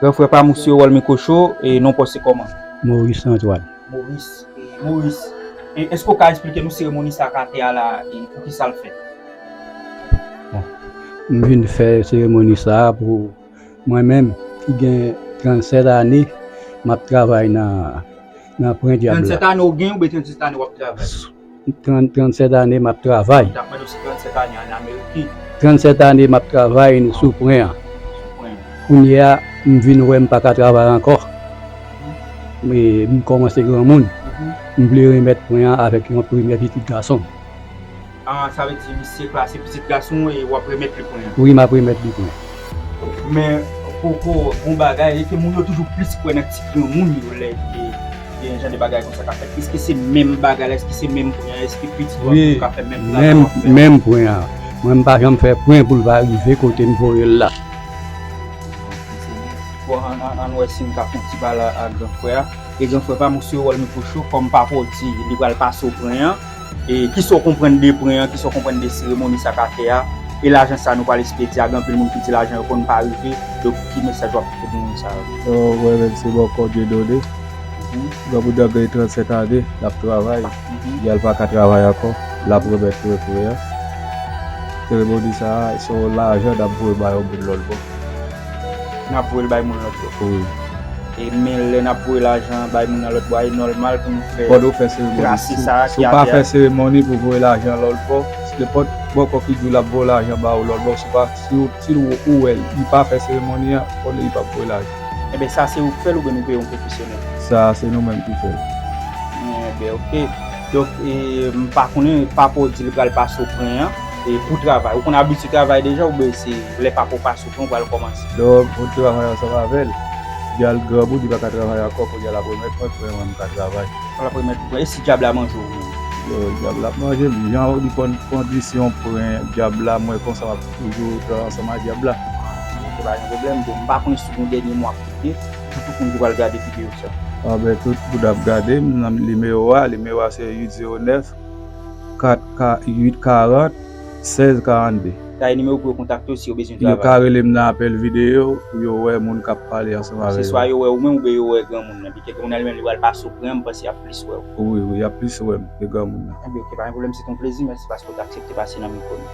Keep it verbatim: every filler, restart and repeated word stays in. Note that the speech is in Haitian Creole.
Gran frè pa m, ou sou Wòl Miko Cho, e non pa w se kòman? Maurice Antoine. Maurice, e Maurice, e èske w ka eksplike nou seremoni sa k atè a la, e pou ki sa l fèt? M vin fè seremoni sa a pou mwen menm ki gen trannsèt ane, m ap travay nan, nan pwen dyab la. Trannsèt ane w gen oubyen trannsèt ane w ap travay? Trant, trannsèt ane m ap travay. M t ap mande w si trannsèt ane an Amerik. Trannsèt ane m ap travay sou pwen an. Sou pwen an. Kounye a, m vin wè m pa ka travay ankò. E m kòmanse granmoun. M vle remèt pwen an avèk yon premye pitit gason. Ah, sa vle di misye klase pitit gason w e w ap remèt li pwen an? Wi, m ap remèt li pwen an. Men poko bon bagay, e ke moun yo toujou plis kwè nan ti granmoun yo lè e, e jan de bagay konsa ka fèt. Èske se menm bagay la? Èske se menm pwen an? Èske pitit w ap ka fè menm travay w ap fè? Menm pwen an. Mwen, m pa janm fè pwen pou l pa rive kote m voye l la. Bon, ann, ann, ann wè si m ka fè yon ti pale ak gran frè a. E gran frè pa m, ou sou Wòl Miko Cho, kòm papa w di, li pral pase w pwen an. E kisa w konprann de pwen an, kisa w konprann de seremoni sa k atè a? E lajan sa nou pral ekspedye a, gen anpil moun ki di lajan yo konn pa rive. Donk, ki mesaj w ap pote pou moun sa yo? Mwen menm se Bòkò Dieudonné. Granmoun nan gen trannsèt ane, l ap travay. Dyal pa ka travay ankò, l ap remèt mwen pwen an. Seremoni sa a, se yon lajan n ap voye bay yon moun lòt bò. N ap voye l bay moun lòt bò. Wi. E men lè n ap voye lajan bay moun nan lòt bò a, e nòmal pou nou fè trase sa a ki atè a. Si w pa fè seremoni pou voye lajan lòt bò, nenpòt bòkò ki di w l ap voye lajan ba ou lòt bò, si w pa, si w, si w wè l, li pa fè seremoni an, konnen li p ap voye lajan. Enben, sa se ou k fè l oubyen nou peye yon pwofesyonèl? Sa se nou menm ki fè l. Enben, oke. Donk, e, m pa konnen, papa w di li pral pase w pwen an, e, pou travay. Ou konn abitye travay deja oubyen se lè papa w pase w pwen an ou pral kòmanse? Donk, pou travay ansanm avè l. Dyal granmoun, li pa ka travay ankò, kounye a l ap remèt mwen pwen an, mwen m ka travay. L ap remèt ou pwen. E si dyab la manje w menm? Yo, dyab la ap manje m. Jan li konn kondisyon pwen dyab la, mwen konsa m ap toujou ansanm ak dyab la. Se pa gen pwoblèm. Bon, m pa konnen si w gen yon dènye mo w ap kite pou tout moun ki pral gade videyo sa. Anben, tout moun ap gade m, nan nimewo a, nimewo a se uit zewo nèf, kat, uit karant, sèz karannde. Sa e nimewo pou yo kontakte w si yo bezwen travay. Yo ka rele m nan apèl videyo pou yo wè moun k ap pale ansanm avè yo. Se swa yo wè ou menm oubyen yo wè granmoun nan. Pike granmoun nan li menm li pral pase w pwen an, m panse y ap plis wè w. Wi, wi, y ap plis wè m ke granmoun nan. Enben, oke, pa gen pwoblèm, se te yon plezi. Mèsi paske w te aksepte pase nan mikwo nou.